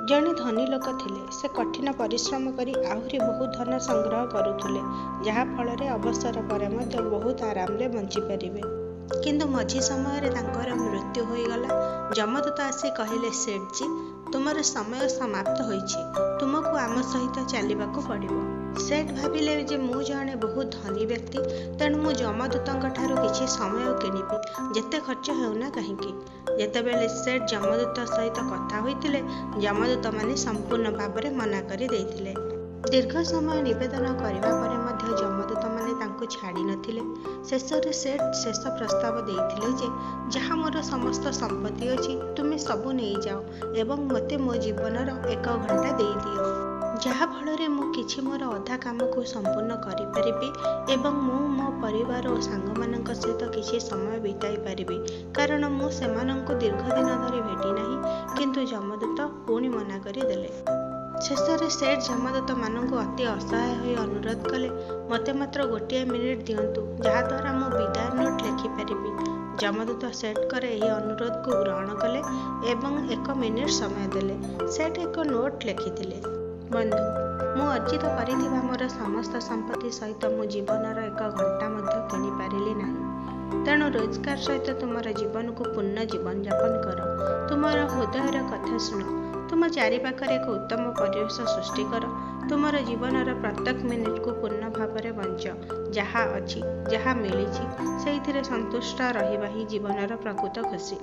ଜଣେ ଧନୀ ଲୋକ ଥିଲେ। ସେ କଠିନ ପରିଶ୍ରମ କରି ଆହୁରି ବହୁତ ଧନ ସଂଗ୍ରହ କରୁଥିଲେ, ଯାହା ଫଳରେ ଅବସର ପରେ ମଧ୍ୟ ବହୁତ ଆରାମରେ ବଞ୍ଚିପାରିବେ। କିନ୍ତୁ ମଝି ସମୟରେ ତାଙ୍କର ମୃତ୍ୟୁ ହୋଇଗଲା। ଯମଦୂତ ଆସି କହିଲେ, ସେଠଜୀ, ତୁମର ସମୟ ସମାପ୍ତ ହୋଇଛି। ତୁମକୁ ଆମ ସହିତ ଚାଲିବାକୁ ପଡ଼ିବ। ସେଠ୍ ଭାବିଲେ ଯେ ମୁଁ ଜଣେ ବହୁତ ଧନୀ ବ୍ୟକ୍ତି, ତେଣୁ ମୁଁ ଯମଦୂତଙ୍କଠାରୁ କିଛି ସମୟ କିଣିବି, ଯେତେ ଖର୍ଚ୍ଚ ହେଉନା କାହିଁକି। ଯେତେବେଳେ ସେଠ୍ ଯମଦୂତ ସହିତ କଥା ହୋଇଥିଲେ, ଯମଦୂତମାନେ ସମ୍ପୂର୍ଣ୍ଣ ଭାବରେ ମନା କରିଦେଇଥିଲେ। ଦୀର୍ଘ ସମୟ ନିବେଦନ କରିବା ପରେ ମଧ୍ୟ ଯମଦୂତମାନେ ତାଙ୍କୁ ଛାଡ଼ି ନଥିଲେ। ଶେଷରେ ସେଠ୍ ଶେଷ ପ୍ରସ୍ତାବ ଦେଇଥିଲେ ଯେ ଯାହା ମୋର ସମସ୍ତ ସମ୍ପତ୍ତି ଅଛି, ତୁମେ ସବୁ ନେଇଯାଅ ଏବଂ ମୋତେ ମୋ ଜୀବନର ଏକ ଘଣ୍ଟା ଦେଇଦିଅ। ଯାହା ଫଳରେ ମୁଁ କିଛି ମୋର ଅଧା କାମକୁ ସମ୍ପୂର୍ଣ୍ଣ କରିପାରିବି ଏବଂ ମୁଁ ମୋ ପରିବାର ଓ ସାଙ୍ଗମାନଙ୍କ ସହିତ କିଛି ସମୟ ବିତାଇ ପାରିବି, କାରଣ ମୁଁ ସେମାନଙ୍କୁ ଦୀର୍ଘ ଦିନ ଧରି ଭେଟିନାହିଁ। କିନ୍ତୁ ଯମଦୂତ ପୁଣି ମନା କରିଦେଲେ। ଶେଷରେ ସେଠ୍ ଯମଦୂତମାନଙ୍କୁ ଅତି ଅସହାୟ ହୋଇ ଅନୁରୋଧ କଲେ, ମୋତେ ମାତ୍ର ଗୋଟିଏ ମିନିଟ୍ ଦିଅନ୍ତୁ, ଯାହାଦ୍ୱାରା ମୁଁ ବିଦାୟ ନୋଟ୍ ଲେଖିପାରିବି। ଯମଦୂତ ସେଠ୍ଙ୍କର ଏହି ଅନୁରୋଧକୁ ଗ୍ରହଣ କଲେ ଏବଂ ଏକ ମିନିଟ୍ ସମୟ ଦେଲେ। ସେଠ୍ ଏକ ନୋଟ୍ ଲେଖିଥିଲେ। ବନ୍ଧୁ, ମୁଁ ଅର୍ଜିତ କରିଥିବା ମୋର ସମସ୍ତ ସମ୍ପତ୍ତି ସହିତ ମୁଁ ଜୀବନର ଏକ ଘଣ୍ଟା ମଧ୍ୟ କିଣିପାରିଲି ନାହିଁ। ତେଣୁ ରୋଜଗାର ସହିତ ତୁମର ଜୀବନକୁ ପୂର୍ଣ୍ଣ ଜୀବନଯାପନ କର। ତୁମର ହୃଦୟର କଥା ଶୁଣ। ତୁମ ଚାରିପାଖରେ ଏକ ଉତ୍ତମ ପରିବେଶ ସୃଷ୍ଟି କର। ତୁମର ଜୀବନର ପ୍ରତ୍ୟେକ ମିନିଟ୍‌କୁ ପୂର୍ଣ୍ଣ ଭାବରେ ବଞ୍ଚ। ଯାହା ଅଛି, ଯାହା ମିଳିଛି, ସେଇଥିରେ ସନ୍ତୁଷ୍ଟ ରହିବା ହିଁ ଜୀବନର ପ୍ରକୃତ ଖୁସି।